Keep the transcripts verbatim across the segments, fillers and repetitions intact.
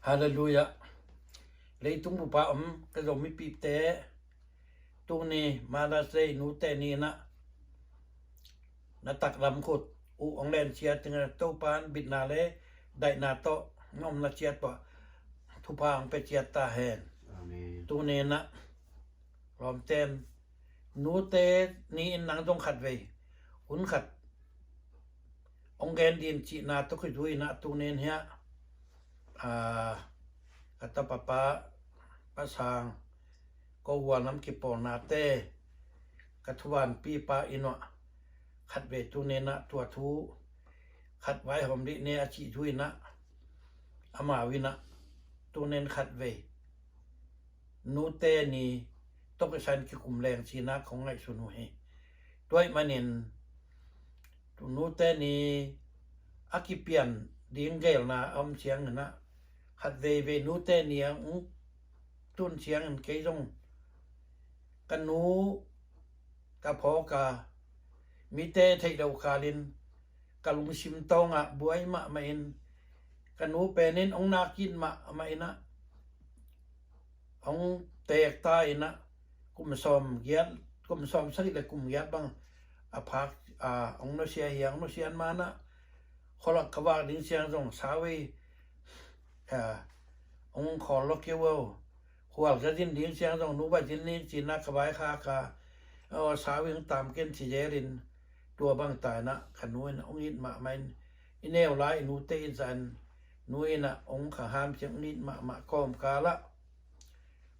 Halleluiah. Leitung bupa om ka Zomipite, tuni Mother's Day, nute ni-in ah na taklam khut uh hong len ciat dingin Topa'n bitna le daihna tawh na omna ciat pah thupha hong pia ciat ta hen. Amen. Tuni-in ah lawmten, nute ni-in nang zong khatvei hun khat hong gen ding cihna tawh kizui-in ah tuni-in hiah, aa, ka tapa pa, Pa Sang, ko Hual Nam kipawlnate, ka thuvanpipa inn uah khatvei tuni-in ah tua thu khat vaihawm dih ni a cih thu-in ah, amau in ah tuni-in khatvei nute ni tawh kisai-in kikum leng cihna kong ngaihsun uh hi. Tua ahih manin nute ni a kipian ding geelna a om ciangin ah, khat veivei nute ni a hong tun ciangin kei zong ka nu ka phawk a, mite theih loh kalin ka lungsim tawngah buai mahmah in, ka nu pen in hong nak it mahmah in ah, hong teek ta in ah, kum sawm giat, kum sawm sagih le kum giat bang a phak, a, hong nusia hi a, hong nusia ma-in ah, khualak ka vak ding ciang zong sau ei, a, hong khawl lo kei uh aw. Khual ka zin ding ciang zong nu va zin ning ci-in ah ka vaikhak a, aw, sau ei, hong tam ken ci zelin, tua bang ta in ah ka nu in hong it mahmah in, i neu lai i nute it zah in, nu in ah hong kha ham ciang hong it mahmah kawmkal ah,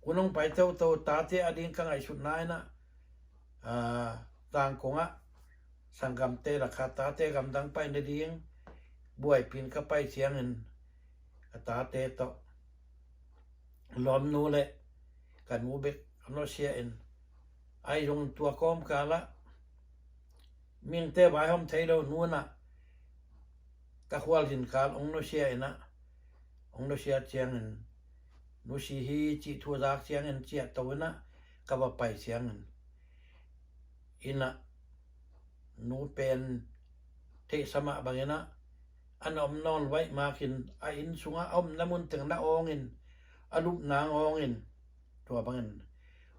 kun hong pai toto, tate a ding ka ngaihsutna in ah, aa, Zangkong ah sanggamte lakah tate gamdang pai nading buaipih in ka pai ciangin, ka tate tawh lawmnu le ka nu bek a nusia in, ahi zongin tua kawmkal ah mihingte vaihawm thei lo nu in ah ka khualzin kal hong nusia in ah, hong nusia ciangin, nusia hi cih thu a zak ciangin ciahto in ah ka va pai ciangin, inn ah nu pen theihsa mah bangin ah, a na om nawn vaih makin a inn sungah a omna mun teng na awngin, a lupna awngin, tua bangin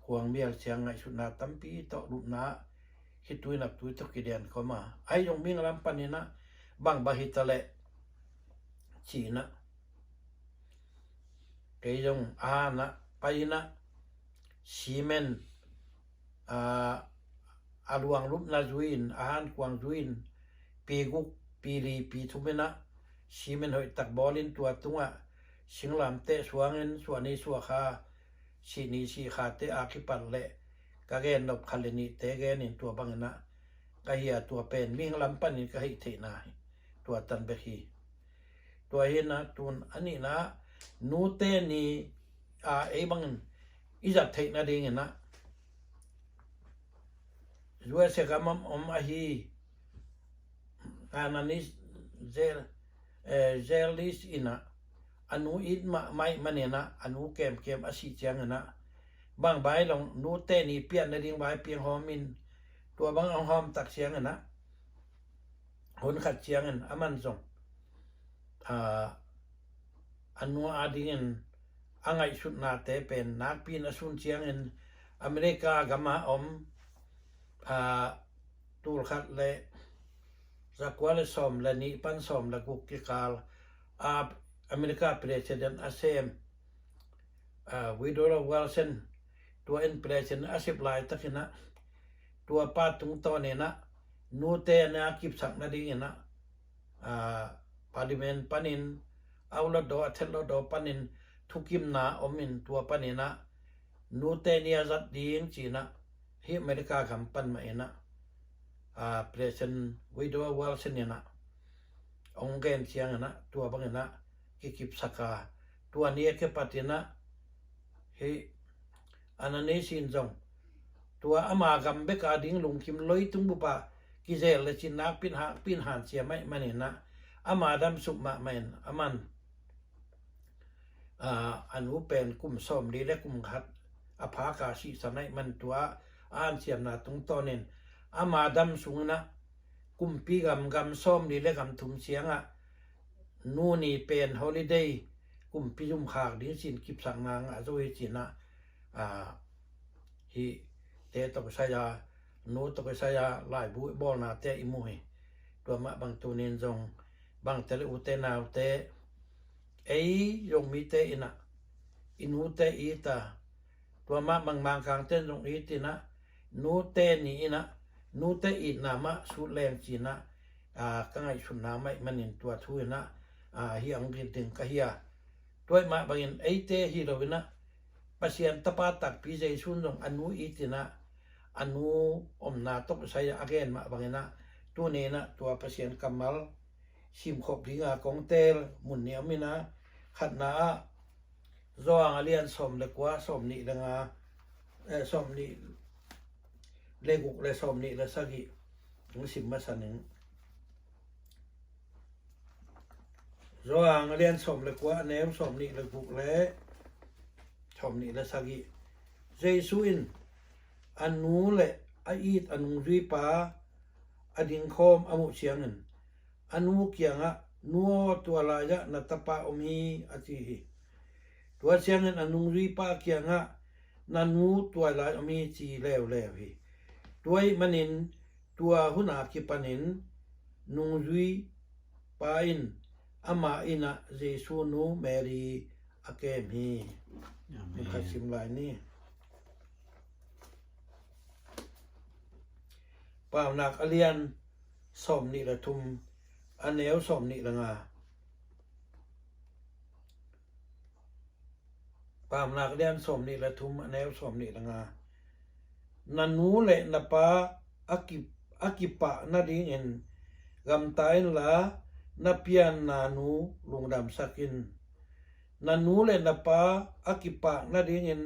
khuang mial ciang ngaihsutna tampi tawh lupna ah khitui naptui tawh kidian khawm a, ahi zong mihing lam panin ah bang bang hi ta leh ci-in ah, kei zong a han ah pai in ah, cement, aa, a luang lupna zui-in, a han kuang zui-in, pi guk, pi li, pi thum in ah cement hoih tak bawlin, tua tungah singlamteh suangin, suahni suakha, sihni sihkhate a kipat leh ka gen nop khat le nihte genin tua bangin ah ka hi a, tua pen mihing lam panin ka hih theihna hi. Tua tan bek hi. Tua hi-in ah tun a nihna ah, nute ni a ei bangin i zat theih nadingin ah, U S A gam om ahi Ananis Zel, eh, Zelis in ah, a nu it mahmah ahih manin ah, a nu kemkem a sih ciangin ah, bang vai lo nute ni pian nading vai piang hawm in, tua bang hong hawm tak ciangin ah, hun khat ciangin aman zong, aa, a nu a dingin a ngaihsutnate pen nakpi in a sun ciangin, America gam a om, aa, tul khat le zakua le sawm le nih pan sawm le guk kikal a America president a sem, aa, Woodrow Wilson, tua in president a sep laitakin ah, tua pa tungtawnin ah nute na kipsak nadingin ah, aa, parliament panin, a uhlawhdaw, a thetlawhdaw panin thukimna omin, tua panin ah nute ni a zat ding ci-in ah, hih America gam pan mah in ah, aa, president Woodrow Wilson in ah hong gen ciangin ah, tua bangin ah kikipsak a, tua ni a kipat in ah hih Ananis in zong tua ama gam bek a ding lungkim, leitung bup ah kizel le cin nakpi in hakpi in hanciam ahih manin ah, ama damsuk mahmah in, aman, aa, a nu pen kum sawmli le kum khat a phak a sihsan ahih manin, tua a hanciamna tungtawnin ama dam sungin ah kumpi gam, gam sawmli le gam thum ciangah nu ni pen holiday, kumpi zum khak ding cin kipsakna ngah zo hi cinah, a, hih te tawh kisai a, nu tawh kisai a laibu i bawlnate i mu hi. Tua mah bang tunin zong bangte le ute naute, ei Zomite inah i nute i ta, tua mah bang Mangkangte zong i tinah, nute ni inah, nute itna mah sut leng cinah, a, ka ngaihsutna mah ih manin tua thu inah, a, hi ang git ding ka hi a. Tua ih mah bangin eite hi lo inah, Pasian tapa takpi Jesu in zong a nu i tinah, a nu omna tawh kisai a gen mah bangin ah, tuni inah tua Pasian kammal simkhop dinga kong teel mun nih om inah, khatna ah Johan a lian sawm le kua, sawm nih le nga, eh, sawm nih le guk le sawm nih le sagih hong sim masa ning. Johan a lian sawm le kua, a neu sawm nih le guk le sawm nih le sagih. Jesu in a nu le a it a nungzuipa a dingkhawm a muh ciangin, a nu kiangah, "Nu aw, tua lai-ah na tapa om hi," a ci hi. Tua ciangin a nungzuipa kiangah, "Na nu tua lai om hi," ci leuleu hi. Tua ih manin tua hun a kipanin nungzuipa in ama innah Jesu nu Mary a kem hi. Amen. Khat sim lai ni. Paunak a lian sawm nih le thum, a neu sawm nih le nga. Paunak a lian sawm nih le thum, a neu sawm nih le nga. "Na nu le na pa a ki, a kipah nadingin gamta inla, na pianna nu lungdamsak in. Na nu le na pa a kipah nadingin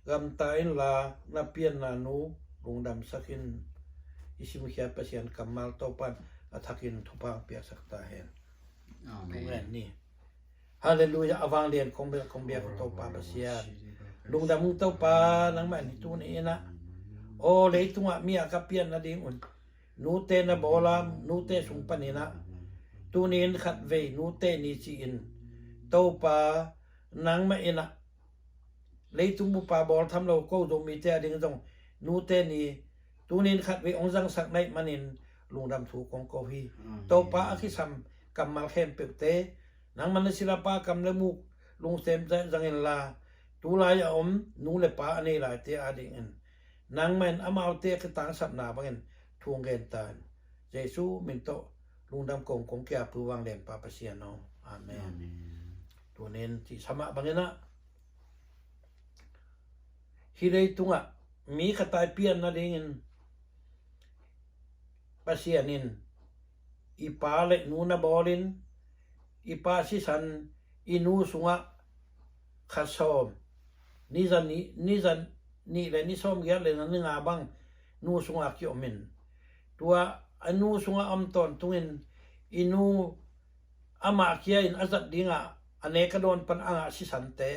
gamta inla, na pianna nu lungdamsak in." I simkhiat Pasian kammal Topa'n a thakin thupha piaksak ta hen. Amen. Amen ni. Halleluiah, a vanglian kong bia, kong bia ko Topa Pasian. Lungdam ung Topa, nangmah ni tuni inah, aw, leitungah mi a ka pian nadingun nute na bawl a, nute sung paninah, tunin khatvei nute ni ci-in, Topa, nangmah inah leitung bupa bawl tham lo ko Zomite a ding zong nute ni tunin khatvei hong zangsak na ih manin lungdam thu kong ko hi. Amen. Topa, a kisam kammal khempeuhte nangmah na silapa kam le muk lungsim zang inla, tulai a om nu le pa a nei laite a dingin nangmah in amaute a kitangsapna bangin thu hong gen ta in. Jesu min tawh lungdam kong kong kia pu vanglianpa Pasian aw. Amen. Amen. Tunin cihsa mah bangin ah, hih leitungah mi khat a i pian nadingin Pasian in i pa le nu na bawlin, i pa sisan i nu sungah kha sawm, ni za nih, ni za nih le ni sawm giat le ni nga bang nu sungah ki-om in, tua a nu sungah om tawntungin i nu amah kia in a zat dingah a nek a dawn pan a ngah sisante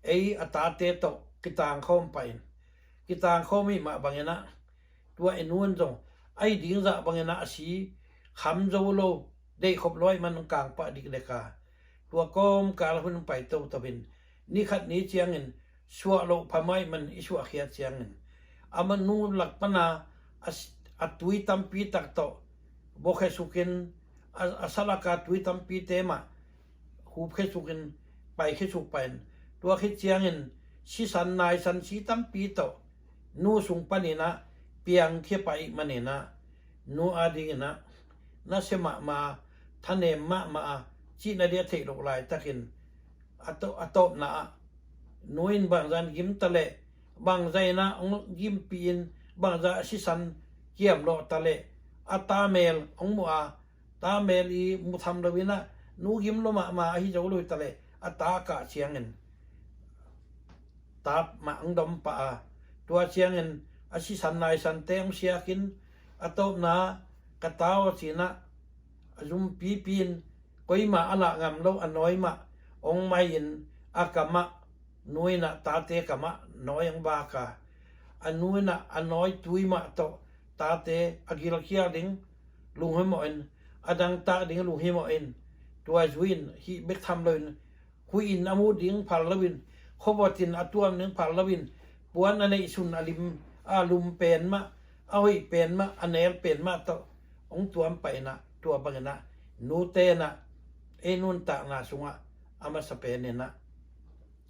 ei a tate tawh kitangkhawm pah in, kitangkhawm ih mah bangin ah, tua i nu in zong a hi ding zah bangin ah a si kham zo lo, deihkhop lua ih man kang pah dikdek a, tua kawmkal hun pai toto in, ni khat ni ciangin suah loh pha mah ih man i suahkhiat ciangin, a manu lak pana a, a tui tampi tak tawh bawkhia sukin, a, a salaka tui tampite mah hupkhia sukin, paikhia suk pah in, tua khit ciangin sisan naisan si tampi tawh nu sung panin ah piangkhia pah ih manin ah, nu a dingin ah nasia mahmah, thanem mahmah a, cihna dia theih loh laitakin a tawh, a tawpna ah nu in bangzah in gim ta leh, bangzah in ah hong gimpih in, bangzah a sisan kiamlawh ta leh, a ta mel hong muh a, ta mel i mu tham lo in ah, nu gim lo mahmah ahi zo lo hi ta leh, a ta kah ciangin ta mah hong dom pah a, tua ciangin a sisan naisante hong siakin, a tawpna ka ta aw ci-in ah a zumpipi in, koimah a lah ngam lo a nawi mah hong mai in, a kamah, nu in ah tate kamah nawi hong bak a, a nu in ah a nawi tui mah tawh tate a gilkial ding lunghimawh in, a dangtak ding lunghimawh in, tua zui in hih bek tham loin Huih in a mut ding phal loin, khuavot in a tuam ding phal loin, puan a neihsun a lim, a lum pen mah, a hoih pen mah, a nel pen mah tawh hong tuam pah in ah, tua bangin ah nute in ah ei nuntakna sungah a masa pen in ah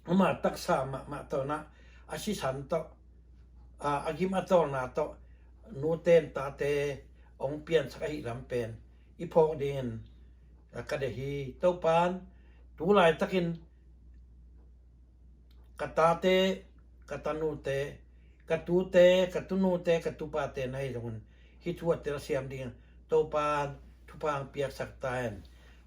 ama taksa mahmah tawh in ah a sisan tawh, a, a gim a tawlna tawh nute in tate hong piansak ahih lam pen i phawk dingin ka deih hi. Topan tu laitakin ka tate, ka tanute, ka tute, ka tunute, ka tupate na hi zongin hih thu a telsiam dingin Topan thupha hong piaksak ta hen.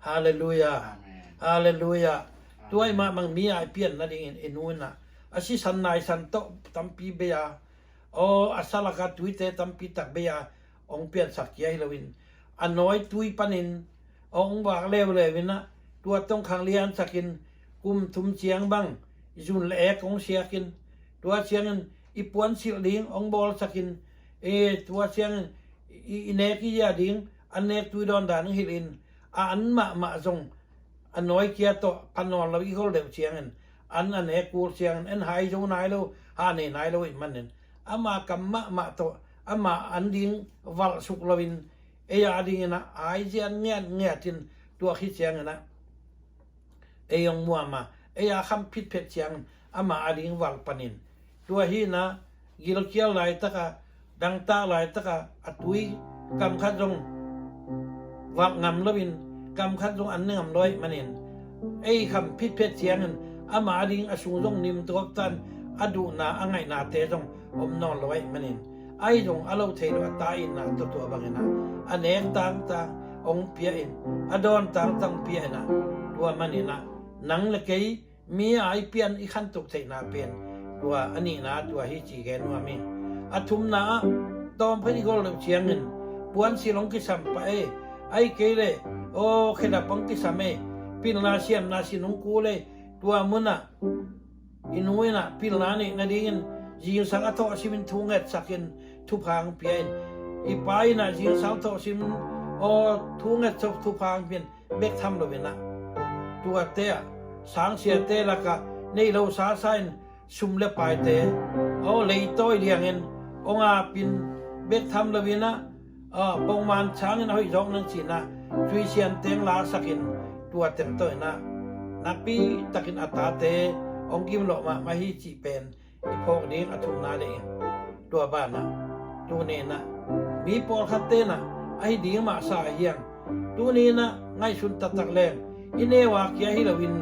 Halleluiah. Amen. Halleluiah. Tua ahih mah bangin mi a i pian nadingin i nu in ah a sisan naisan tawh tampi bei a, aw, a sa laka tuite tampi tak bei a hong piansak kia hi loin, a nawi tui panin hong vak leuleu in ah tua tawh hong khangliansak in, kum thum ciang bang zun le ek hong siak in, tua ciangin i puansilh ding hong bawlsak in, e, tua ciangin i, i nek i zia ding, an nek tui dawn dan hong hilh in, a an mahmah zong a nawi kia tawh pha nawn lo i hol deuh ciangin, an a nek kul ciangin an hai zo nai lo, ha nei nai lo ahih manin, ama kam mahmah tawh ama an ding valh suk loin ei a dingin ah aizian ngiatngiat in, tua khit ciangin ah ei hong muam a, ei a kham phitphet ciangin ama a ding valh panin, tua hi in ah gilkial laitaka, dangtak laitaka a tui kam khat zong valh ngam loin, kam khat zong an ne ngam lo ahih manin, ei kham phitphet ciangin ama a ding a sung zong nim tuak tan, a duhna a ngaihnate zong om nawn lo ahih manin, ahi zong a lo thei lo a ta itna tawh tua bangin ah a nek tangtang hong pia in, a dawn tangtang hong pia in ah, tua manin ah nang le kei mi a i pian i khantuk theihna pen tua a nihna tua hi ci gen nuam hi. A thumna ah tawm khat i gol lo ciangin puansilh hong kisam pah e, ahih kei leh aw khedap hong kisam e, pilna siamna sin hong kul e, tua munah i nu in ah pilna neih nadingin zingsang a thawhsim in thu ngetsak in thupha hong pia in, i pa in ah zingsang thawhsim aw thu ngetsak thupha hong pia in, bek tham lo in ah tuate ah sangsiate lakah nei lo sasa in sum le paite aw leitawi liangin hong ap in, bek tham lo in ah, a, pongman sangin a hoih zawk nang ci in ah tuisiam teng lasak in, tua teng tawh in ah nakpi takin a tate hong gim lawh mahmah hi cih pen i phawk ding a thumna leh in. Tua banah tuni in ah mi pawlkhatte in ah ahi ding mah sa ahi hiang, tuni in ah ngaihsun taktak leng i neu a kia hi loin,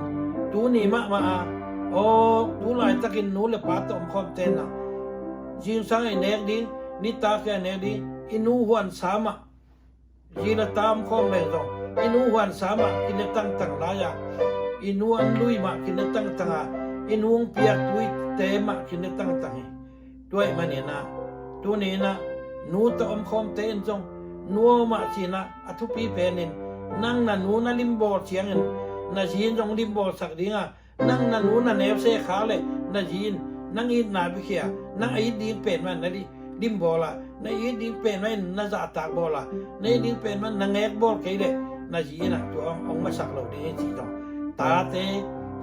tuni mahmah a, aw, tu laitakin nu le pa tawh omkhawmte in ah zingsang a i nek ding, nitak a i nek ding, i nu huansa mah, zi le ta omkhawm leng zong i nu huansa mah kine tangtang lai a, i nu an lui mah kine tangtang a, i nu hong piak tuite mah kine tangtang hi. Tua ahih manin ah tuni in ah nu tawh omkhawmte in zong nu aw mah ci in ah a thupi pen in, nang na nu na limbawl ciangin na zi in zong limbawlsak ding a, nang na nu na neu se khak leh na zi in nang itna bikhia, nang a it ding pen mah in na li-, limbawl a, na it ding pen mah in na zahtak bawl a, na it ding pen mah in na ngek bawl kei leh na zi in ah tua hong, hong masak lo ding hi ci zong tate,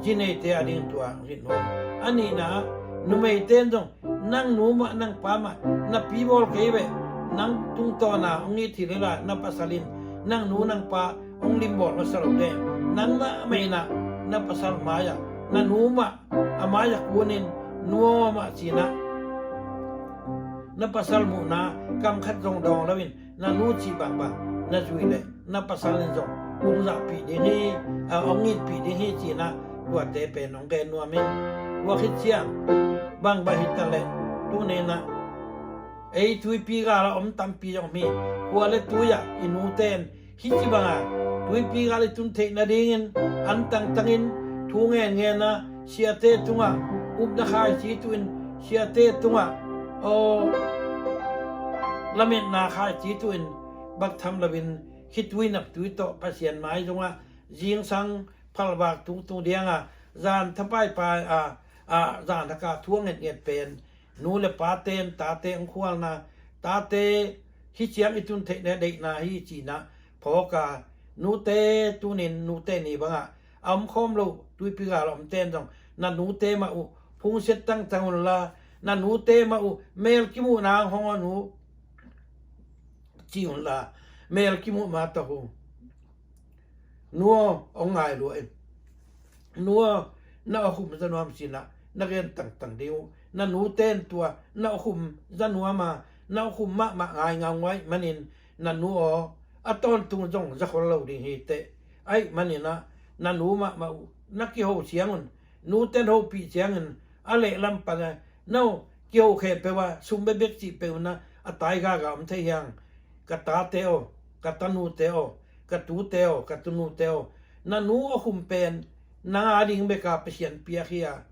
zi neite a ding tua hong hi nuam. A nihna ah numeite in zong nang nu mah nang pa mah na pi bawl kei ve, nang tungtawn a hong it hi lel a na pasal in nang nu nang pa hong limbawl masa lo ding, nang mah mah in ah na pasal mai-ah na nu mah a mai-ah kun in nu aw mah ci in ah na pasal muhna kam khat zong dawng loin na nu cih bangbang na zui leh na pasal in zong hong zahpih ding hi, a, hong itpih ding hi ci in ah tuate pen hong gen nuam in. Tua khit ciang bangbang hi ta leh tuni in ah ei tuipi gal a om tampi zong om hi. Khua le tui ah i nute in hih ci banga tuipi gal i tun theih nadingin an tangtangin thu ngen ngen a, siate tungah upna khaici tuhin, siate tungah aw lametna khaici tuhin, bek tham loin khitui naptui tawh Pasian mai zongah zingsang phalvak tungtung dianga zan thapaipai a, a, zan thaka thu a ngetnget pen nu le pate in tate hong khualna, tate hih ciang i tun theihna deihna hi ci in ah phawk a, nute tunin nute ni bangah a om khawm lo tuipi gal a om ten zong na nute mah uh phungset tangtang unla, na nute mah uh mel kimuhna hong hon uh ci unla, mel kimuh mah tawh uh. Nu aw, hong ngai lua in. Nu aw, na awkhum za nuam sinah na gen tangtang ding uh. Na nute in tua na awkhum za nuam a, na awkhum mahmah ngai ngaungau ahih manin na nu aw, a tawntung zong za khol lo ding hi teh. Ahih maninah na nu mahmah uh na kiho ciangun, nute in hopih ciangin a lehlam pana no kiho khempeuh ah sum bekbek cih peuh unah a tai gaga om thei hiang. Ka tate aw, ka tanute aw, ka tute aw, ka tunute aw, na nu awkhum pen nang a ding beka Pasian piak hi a,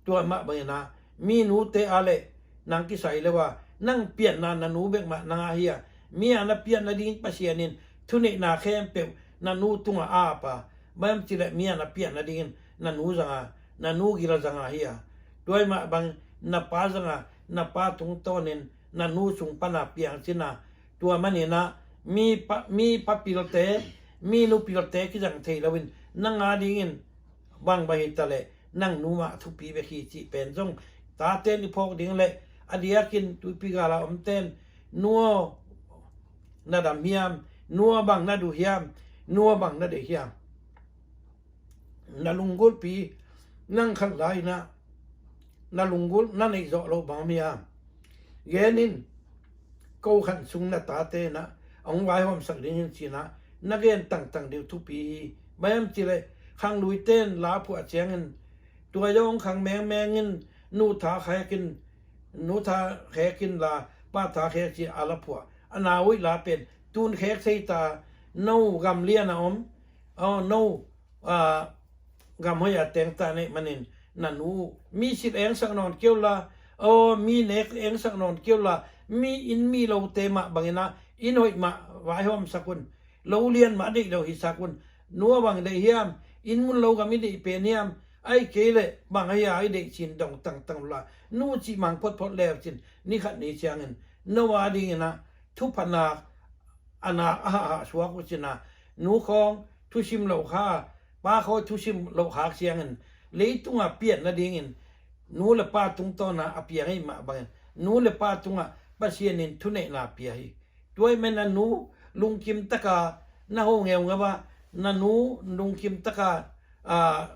tua mah banginah mi nute a leh nang kisai lo a, nang pianna na nu bek mah nang a hi a, mi a na pian nading Pasian in thuneihna khempeuh na nu tungah a ap a, bang hiam cileh mi a na pian nadingin na nu zanga, na nu gil zanga hi a, tua mah bang na pa zanga, na pa tungtawnin na nu sung pana piang cina, tua maninah mi pa, mi papilte, mi nupilte kizang thei loin nang a dingin bang bang hi taleh nang nu mah thupi bek hi cih pen zong tate in i phawk ding leh a diakin tuipi gala omten nu aw na dam hiam, nu aw bang na duh hiam, nu aw bang na deih hiam. Na lunggulhpi nang khat lai inah na lunggulh na neih zawh loh bang om hiam? Gen in. Ko khan sung na tate inah a hong vaihawmsak ding hin cinah na gen tangtang ding thupi hi. Bang hiam cileh khangluite in la phuah ciangin tua zong khang mengmeng in nu tha khek in, nu tha khek in la pa tha khek ci a la phuah a, na uih la pen tun khek thei ta. No gam lian a om, aw no gam hoih a teng ta neih manin na nu mi silh engsak nawn keu la, aw mi nek engsak nawn keu la, mi inn mi lote mah banginah inn hoih mah vaihawmsak un. Lo lian mah deih lo hisak un. Nu aw bang deih hiam? Inn mun lo gam i deih pen hiam? Ahih kei leh bang ahi a i deih cin dong tangtang unla, nu cih mang photphot leu cin ni khat ni ciangin no a dinginah thupha nak a nak a hahhah suak uh cina, nu khawng thusim lo kha, pa khawng thusim lo khak ciangin leitungah pian nadingin nu le pa tungtawna a piang ahih mah bangin nu le pa tungah Pasian in thuneihna pia hi. Tua ahih manin na nu lungkim taka na ho ngeungeu a, na nu lungkim taka a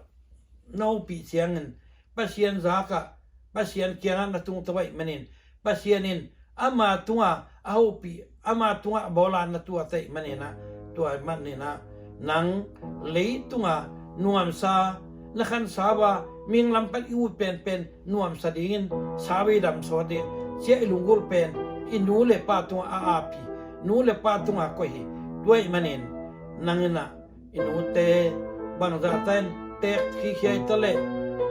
na hopih ciangin Pasian zakah, Pasian kiangah na tungto ahih manin Pasian in ama tungah a hopih, ama tungah a bawla na tuat ahih maninah, tua ahih maninah nang leitungah nuamsa na khansa uh a, mihing lam pan i ut penpen nuamsa dingin, sau i dam sawt ding, ciah i lunggulh pen i nu le pa tungah a api, nu le pa tungah koih hi. Tua ahih manin nang inah i nute bangzahta in teek khikhia i taleh,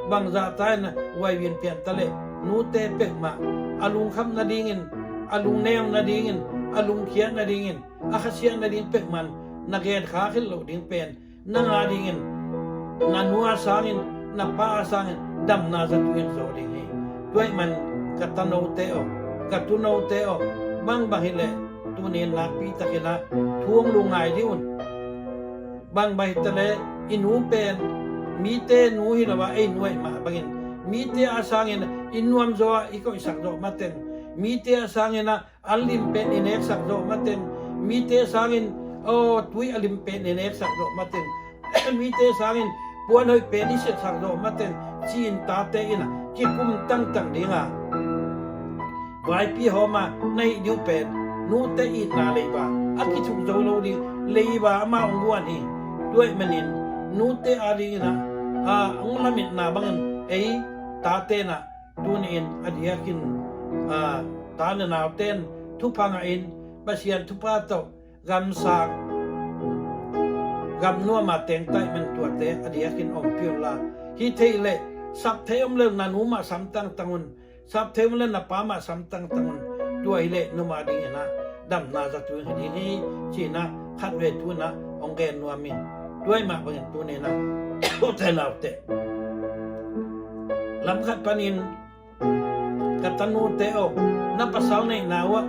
bangzahta in uaivin pian taleh, nute peuhmah a lungkham nadingin, a lungneu nadingin, a lungkhiat nadingin, a khasiat nading peuhmah in na genkha khilh loh ding pen nang a dingin na nu a sangin, na pa a sangin damna zatu in zo ding hi. Tua ahih man ka tanote aw, ka tunote aw, bangbang hileh tunin nakpi takinah thu hong lungngai dih un. Bangbang hitaleh i nu pen mite nu hi lo a, ei nu ahih mah bangin mite a sangin i nuamzaw a i koihsak zawh mateng, mite a sanginah a lim pen i neksak zawh mateng, mite sangin aw tui a lim pen i neksak zawh mateng, mite sangin puan hoih pen i siatsak zawh mateng, ci-in tate inah kikum tangtang dinga vaipi hawma na hih ding uh pen nute itna leiba a kithuk zo lo ding leiba amah hong guan hi. Tua ahih manin nute a dinginah a hong lametna bangin ei tate inah tuni-in a diakin a ta le naute in thupha ngahin Pasian thupha tawh gamsang, gam nuam a teng ta ahih man tuate a diakin ompih unla, hi theih leh sap thei om leh na nu mah sam tangtang un, sap thei om leh na pa mah sam tangtang un. Tua hileh noma dinginah damna zatu hi ding hi, cinah khatvei tunah hong gen nuam ing. Tua ahih mah bangin tuninah ute naute lam khat panin ka tanute aw, na pasal neihna uhah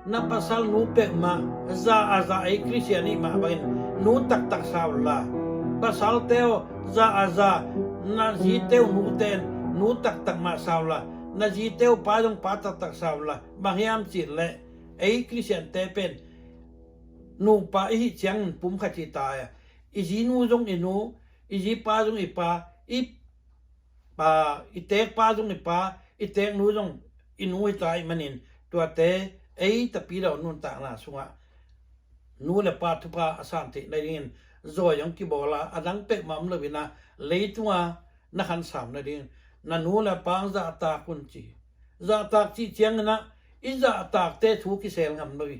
na pasal nu peuhmah za a za ei Khristian ih mah bangin nu taktak sa unla, Pasalte aw, za a za, na zite uh nute in nu taktak mah sa unla, na zite uh pa zong pa taktak sa unla. Bang hiam cih leh ei Khristiante pen nupa i hih ciangin pumkhat hi ta a, i zinu zong i nu, i zipa zong i pa, i pa, i tekpa zong i pa, i teknu zong i nu hi ta ahih manin, tuate ei Tapidaw nuntakna sungah nu le pa thupha a san theih nadingin zawi hong kibawl a, a dang peuhmah om loin ah, leitunga na khansam nadingin na nu le pa hong zahtak un ci. Zahtak cih ciangin ah i zahtakte thu kisel ngam lo hi.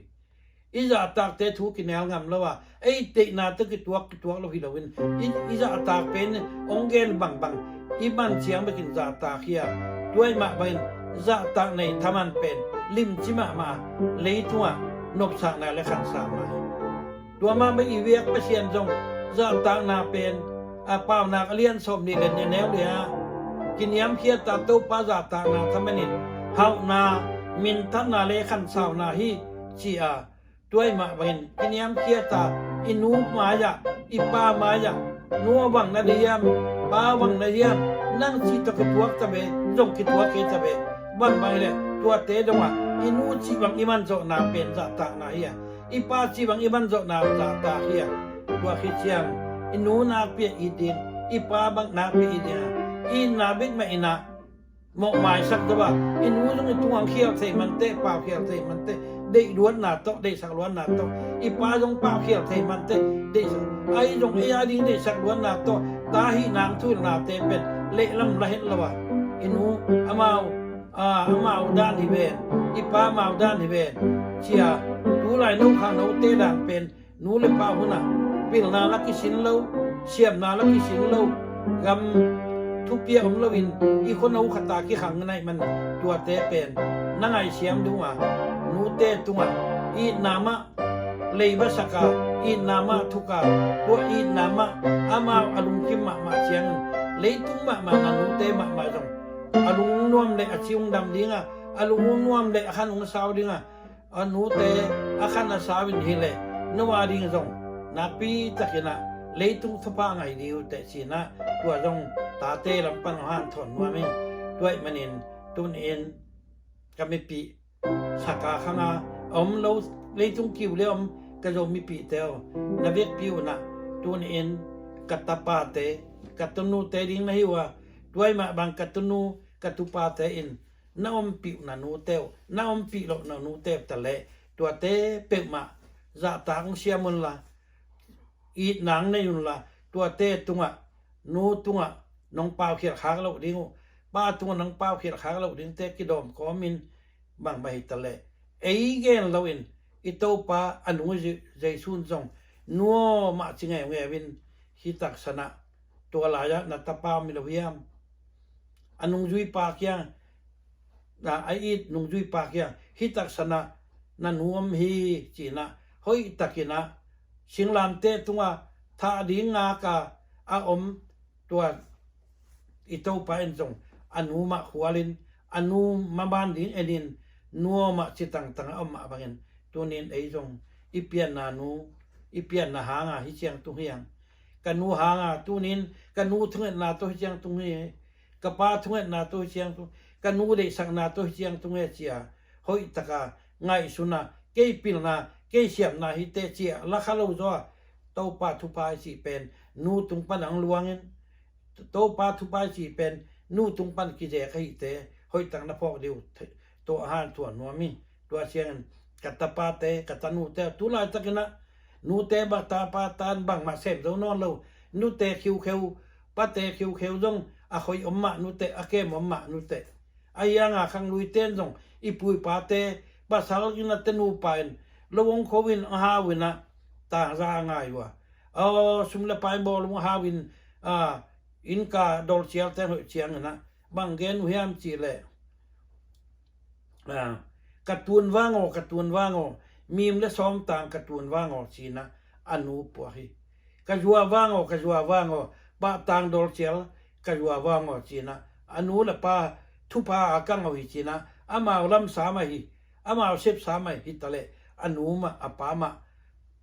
I zahtakte thu kinel ngam lo a, ei deihna tawh kituak kituak lo hi loin, i, i zahtak pen hong gen bangbang i man ciang bekin zahtak hi a, tua ahih mah bangin zahtak nei thaman pen limci mahmah a, leitungah nopsakna le khansakna hi. Tua mah bang i biak Pasian zong zahtakna pen a Paunak a lian sawmnih le nih a neu li a, kiniamkhiat a Topa zahtakna thaman in hauhna, minthanna le khansauna hi ci a, tua ahih mah bangin kiniamkhiat a i nu mai-ah, i pa mai-ah, nu a bang na deih hiam, pa bang na deih hiam, nang cih tawh kituak ta ve, zong kituak kei ta ve. Bangbang hileh tuate dongah i nu cih bang i man zawhna pen zahtakna hi a, i pa cih bang i man zawhna zahtak hi a, tua khit ciang i nu nakpi-ah it ding, i pa bang nakpi-ah it ding a, i itna bek mah in ah mawhmaisak zo a, i nu zong i tungah hong khial thei manteh, pau khial thei manteh, deihluatna tawh, deihsak luatna tawh, i pa zong pau khial thei manteh, deihsak, ahi zong ei a ding deihsak luatna tawh, ta hih nang thuhilhnate pen lehlam la het lo a, i nu amau, a, amau dan hi ven, i pa amau dan hi ven, ci a, tulai no khangnote dan pen nu le pa hunah pilna la kisin lo, siamna la kisin lo, gam thupi a om loin i khuano khat a kikhang na hih man, tuate pen na ngaihsiam ding uh a, nute tungah itna mah leiba sak a, itna mah thuk a, tua itna mah amau a lungkim mahmah ciangin leitung mahmah na nute mahmah zong a lungnuam le a ci hong dam ding a, a lungnuam le a khan hong sau ding a, a nute a khan a sau in hileh no a ding zong nakpi takin ah leitung thupha ngah ding uh teh ci-in ah, tua zong tate lam pan hong hanthawn nuam ing. Tua ahih manin tuni-in ka mipih Saka khang a om lo, leitung kiu le om ka Zo mipihte aw, na vekpi un ah tuni-in ka tapate, ka tanute ding na hi uh a, tua ahih mah bang ka tanu, ka tupate in na ompih uh na nute uh, na ompih loh na nute uh ta leh, tuate peuhmah zahtak hong siam unla, itna hong nei unla, tuate tungah, nu tungah nong paukhial khak loh ding uh, pa tungah nong paukhial khak loh dingte kidawm kawmin, bangmah hi ta leh ei gen loin i Topa a nung Jesu in zong nu aw mah ci ngeungeu in, hih taksan ah tua lai-ah na tapa om hi lo hiam? A nungzuipa kiang, na a it nungzuipa kiang, hih taksan ah na nu om hi ci-in ah, hoih takin ah singlamteh tungah thah ding ngak a a om tua i Topa in zong a nu mah khualin, a nu maban ding enin, nu aw mah ci tangtang a om mah bangin, tuni-in ei zong i pianna nu, i pianna hanga hih ciang tung hi hang. Ka nu hanga tuni-in ka nu thungetna tawh hih ciang tung hi, ka pa thungetna tawh hih ciang tung, ka nu deihsakna tawh hih ciang tung hi ci-a, hoih taka ngaihsun a, kei pilna, kei siamna hi teh ci-a la kha lo zaw a, Topa thupha i cih pen nu tung pan hong luangin, Topa thupha i cih pen nu tung pan kizek ahih teh hoih tak na phawk ding uh tawh a hanthawn nuam hi. Tua ciangin ka tapate, ka tanute, tu laitakin ah nute bang, tapate in bangmah sem zo nawn lo, nute khiukheu, pate khiukheu zong a hoih om mah nute, a kem om mah nute. Ahi hanga khangluite in zong i pu i pate, pasal in a tanu pa in lo hong kho in, a hau in ah tangza a ngai uh a, aw, sum le pai bawl hong hau in, a, innka dawlcialte hoih ciangin ah bang gen uh hiam cih leh, a, ka tuun vang aw, ka tuun vang aw, mim le sawmtang ka tuun vang aw ci-in ah a nu puak hi. Ka zua vang aw, ka zua vang aw, pahtang dawlcial ka zua vang aw ci-in ah a nu le pa thupha a kang aw hi ci-in ah amau lamsa mah hi, amau sepsa mah hi ta leh, a nu mah a pa mah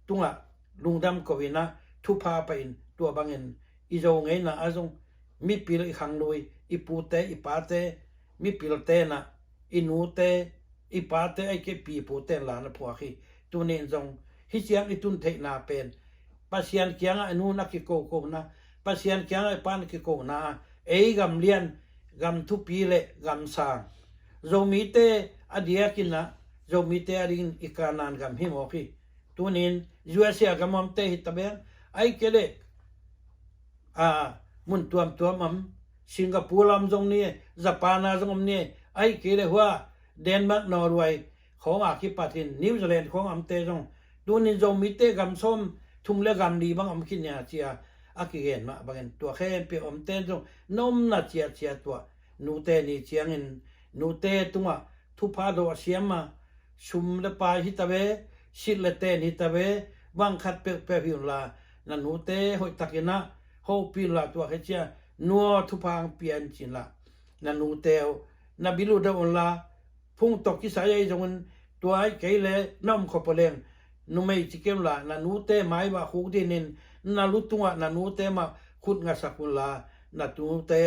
tungah lungdam ko-in ah thupha pah in Tua bangin i Zo ngeina ah zong mipil i khanglui, i pute, i pate, mipilte na, i nute, i pate, ahih kei leh pi pute in la na phuak hi. Tuni in zong hih ciang i tun theihna pen Pasian kiangah a nu na kikokona, Pasian kiangah a pa na kikokona, ei gam lian, gam thupi le gam sang, Zomite a diakin ah, Zomite a dingin i Kanaan gam hi mawk hi. Tuni in U S A gam omte hi ta beng, ahih kei leh a, mun tuamtuam om, Singapore lam zong ni, Japan a zong om ni, ahih kei leh hua Denmark, Norway khawng a kipatin New Zealand khawng omte zong, tuni in Zomite gam sawm thum le gam li bang om khin nia ci-a a kigen mah bangin, tua khempeuh omte zong na omna ciatciat tua nute ni ciangin nute tungah thupha dawh a siam a, sum le pai hi ta ve, silh le ten hi ta ve, bang khat peuhpeuh hi unla, na nute hoihtakin ah hopih unla, tua khit ciang nu aw, thupha hong pia in ci unla, na nute uh na bil uh dawh unla, phung tawh kisai ahi zongin, tua ahih kei leh na om khop uh leng numei ci kei unla, na nute mai uah khukdinin, na lu tungah na nute mah khut ngasak unla, na nute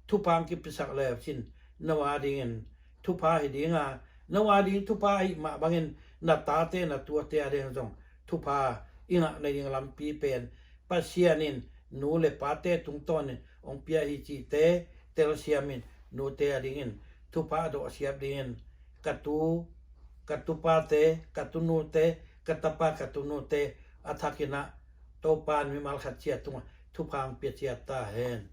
thupha hong kipiasak le uh cin, no a dingin thupha hi ding a, no a ding thupha ahih mah bangin na tate, na tute a ding zong thupha i ngah nading lampi pen Pasian in nu le pate tungtawnin hong pia hi cihte telsiamin, nute a dingin thupha a dawh a siam dingin ka tu, ka tupate, ka tunute, ka tapa, ka tunute a thakin ah Topa in mimal khat ciat tungah thupha hong pia ciat ta hen.